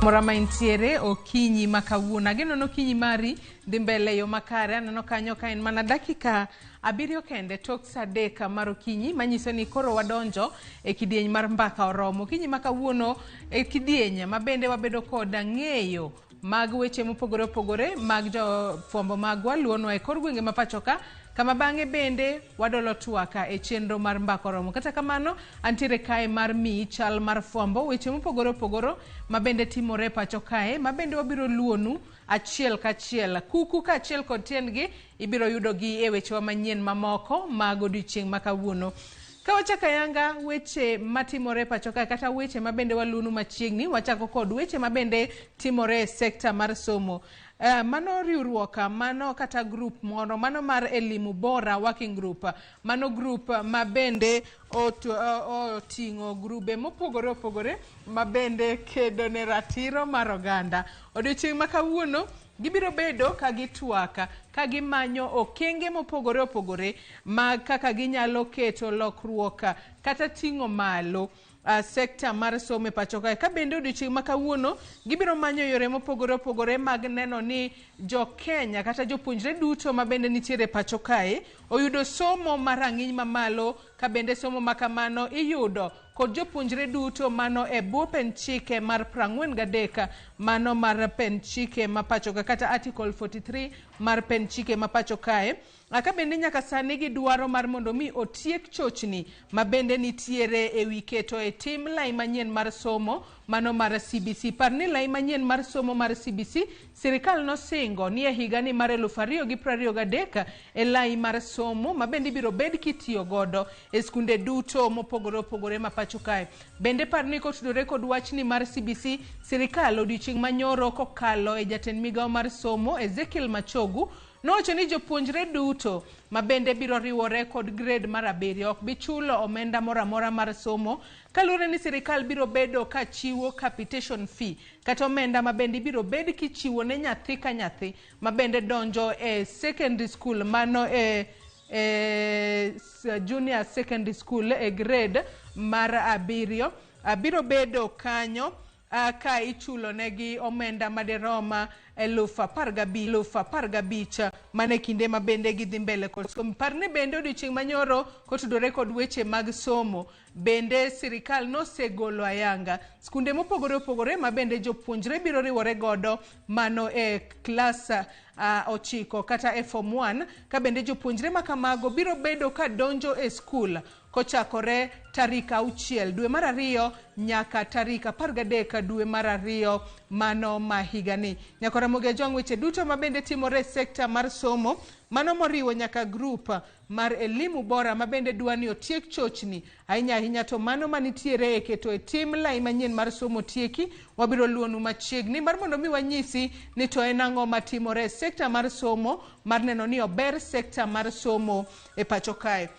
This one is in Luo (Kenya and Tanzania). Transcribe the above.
Mora ma intiere okinyi ma kawuono. Ageno ni okinyi mari dhi mbele e yo makare. Aneno kanyo ka en mana dakika abiriyo kende tok sa adek mar okinyi manyiso ni koro wadonjo e kidieny mar mbaka oromo. Okinyi ma kawuono e kidieny ma bende wabedo kod ng'eyo mag weche mopogore opogore mag jofwambo magwa luonwa e kor gwenge ma pacho ka kama bang'e bende wadolo twaka e chenro mar mbaka oromo. Kata kamano, antiere kae mar miyi chal mar fwambo weche mopogore opogore ma bende timore e pacho kae ma bende wabiro luonu achiel kachiel. Kuku kaachiel kod tiendgi ibiro yudogi e wechewa manyien mamoko mag odiochieng' ma kawuono. Ka wachako ayanga weche matimore e pacho kae kata weche ma bende waluonu machiegni, wachako kod weche ma bende timore e sekta mar somo. Mano riwruok mano kata group moro mano mar Elimu Bora Working Group, mano group ma bende oting'o grube mopogore opogore ma bende kedo ne ratiro mar oganda. Odiochieng' ma kawuono gibiro bedo ka gitwak ka gimanyo okenge mopogore opogore mag kaka ginyalo keto lokruok kata ting'o malo sekta mar somo e pacho kae. Ka bende odiochieng' ma kawuono gibiro manyo yore mopogore opogore mag neno ni jo Kenya kata jopuonjre duto ma bende nitiere e pacho kae oyudo somo mar rang'iny mamalo ka bende somo ma kamano iyudo kod jopuonjre duto mano e bwo pen chike mar 43 mano mar pen chike ma pacho ka kata article 43 mar pen chike ma pacho kae. Ka bende nyaka sani gidwaro mar mondo mi otiek chochni ma bende nitiere e wi keto e tim lai manyien mar somo mano mar CBC. Par ni lai manyien mar somo mar CBC sirikal nosingo ni e higani mar 2023 e lai mar somo ma bende ibiro bed kitiyo godo e skunde duto mopogore opogore ma pacho kae. Bende par ni kotudore kod wachni mar CBC, sirikal odiochieng' manyoro kokalo e jatend migawo mar somo Ezekiel Machogu nowacho ni jopuonjre duto ma bende biro riwore kod grade mar abiriyo ok bi chulo omenda moro amora mar somo kaluwore ni sirikal biro bedo ka chiwo capitation fee kata omenda ma bende ibiro bed kichiwo ne nyathi ka nyathi ma bende donjo e secondary school mano e junior secondary school e grade mar abiriyo biro bedo kanyo ka ichulo negi omenda madirom 15,000 mana e kinde ma bende gidhi mbele kod somo. Par ni bende odiochieng' manyoro kotudore kod weche mag somo bende sirikal nosegolo ayanga skunde mopogore opogore ma bende jopuonjre biro riwore godo mano e klas 9 kata e form 1 ka bende jopuonjre ma kamago biro bedo ka donjo e skul kochakore tarik 6 dwe mar 2 nyaka tarik 13 dwe mar 2 mano ma higani. Nyakora Ramogi Ajwang' weche duto ma bende timore e sekta mar somo mano moriwo nyaka grup mar Elimu Bora ma bende dwa ni otiek chochni ahinya ahinya to mano manitiere e keto e tim lai manyien mar somo tieki wabiro luonu machiegni mar mondo mi wanyisi ni to en ang'o matimore e sekta mar somo mar neno ni ober sekta mar somo e pacho kae.